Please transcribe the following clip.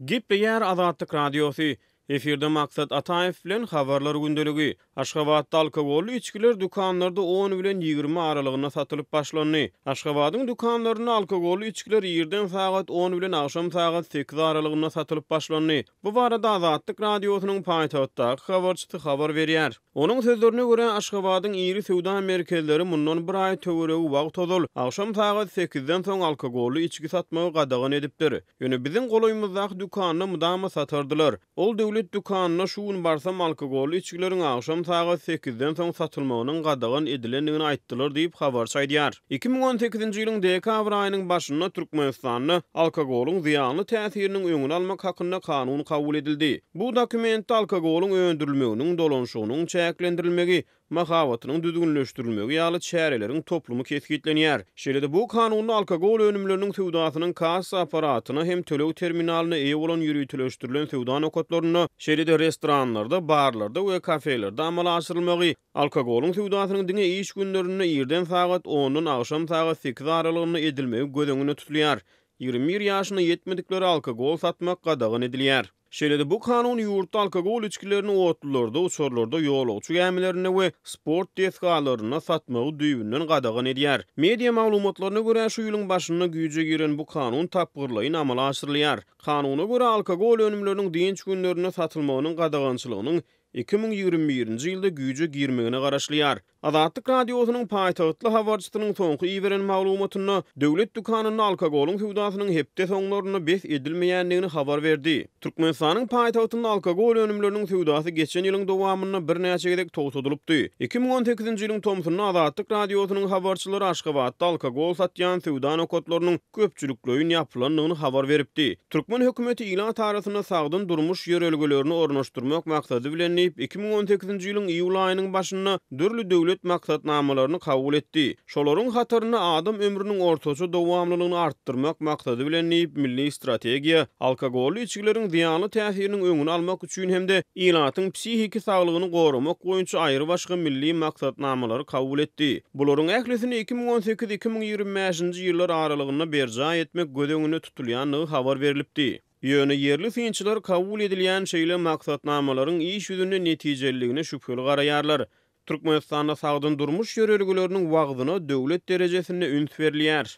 Gepleýär Azatlyk Radiosy, Efirde Maksat Ataýew bilen Habarlar gündeligi. Aşgabatda alkogolly içgiler dükanlarda on bilen 20 aralygynda satylyp başlandy. Aşgabadyň dükanlarynda alkogolly içgiler irden sagat on bilen agşam sagat 8 aralygynda satylyp başlandy. Bu barada Azatlyk Radiosynyň paýtagtdaky habarçysy habar berýär. Onuň sözlerine görä, Aşgabadyň iri söwda merkezleri mundan bir aý töweregi wagt ozal, agşam sagat sekizden soň alkogolly içgi satmagy gadagan edipdir. Ýöne biziň golaýymyzdaky dükanda mydama satardylar. Ol döwlet dükanyna şu gün barsam alkogolly içgileriň agşam sagat sekizden soň satylmagynyň gadagan edilendigini aýtdylar diýip, habarçy aýdýar. 2018-nji ýylyň dekabr aýynyň başynda Türkmenistanda alkogolyň zyýanly täsiriniň öňüni almak hakynda kanun kabul edildi. Bu dokumentde alkogolyň öndürilmeginiň, dolanyşygynyň çäklendirilmegi, mahabatynyň düzgünleşdirilmegi ýaly çäreleriň toplumy kesgitlenýär. Şeýle-de bu kanunda alkogol önümleriniň söwdasynyň kassa apparatyna hem töleg terminalyna eýe bolan ýöriteleşdirilen söwda nokatlarynda, şeýle-de restoranlarda, barlarda we kafelerde amala aşyrylmagy, alkogolyň söwdasynyň diňe iş günlerinde irden sagat ondan agşam sagat 8 aralygynda edilmegi göz öňünde tutulýar. 21 ýaşyna ýetmediklere alkogol satmak gadagan edilýär. Şeýle-de bu kanun ýurtda alkogol içgilerini otlularda, uçarlarda, ýolagçy gämilerinde we sport desgalarynda satmagy düýbünden gadagan edýär. Media maglumatlaryna görä, şu ýylyň başynda güýje giren bu kanun tapgyrlaýyn amala aşyrylýar. Kanuna görä, alkogol önümleriniň dynç günlerinde satylmagynyň gadagançylygynyň 2021-nji ýylda güýje girmegine garaşylýar. Azatlyk Radiosynyň paýtagtly habarçysynyň soňky iberen maglumatynda, döwlet dükanynda alkogolyň söwdasynyň hepde soňlarynda bes edilmeýändigini habar berdi. Türkmenistanyň paýtagtynda alkogol önümleriniň söwdasy geçen ýylyň dowamynda birnäçe gezek togtadylypdy. 2018-nji ýylyň tomsunda Azatlyk Radiosynyň habarçylary Aşgabatda alkogol satýan söwda nokatlarynyň köpçülikleýin ýapylandygyny habar beripdi. Türkmen hökümeti ilat arasynda sagdyn durmuş ýörelgelerini ornaşdyrmak maksady bilen diýip, 2018-nji ýylyň iýul aýynyň başynda dürli döwlet maksatnamalaryny kabul etdi. Şolaryň hatarynda adam ömrüniň ortaça dowamlylygyny artdyrmak maksady bilen diýip, milli strategiýa, alkogolly içgileriň zyýanly täsiriniň öňüni almak üçin hem-de ilatyň psihiki saglygyny goramak boýunça aýrybaşga milli maksatnamalary kabul etdi. Bularyň ählisini 2018, 2025-nji ýyllar aralygynda berjaý etmek göz öňünde tutulýandygy habar berlipdi. Ýöne ýerli synçylar kabul edilýän şeýle maksatnamalaryň iş ýüzünde netijeliligine şübheli garaýarlar. Türkmenistanda sagdyn durmuş ýörelgeleriniň wagzyna döwlet derejesinde üns berilýär.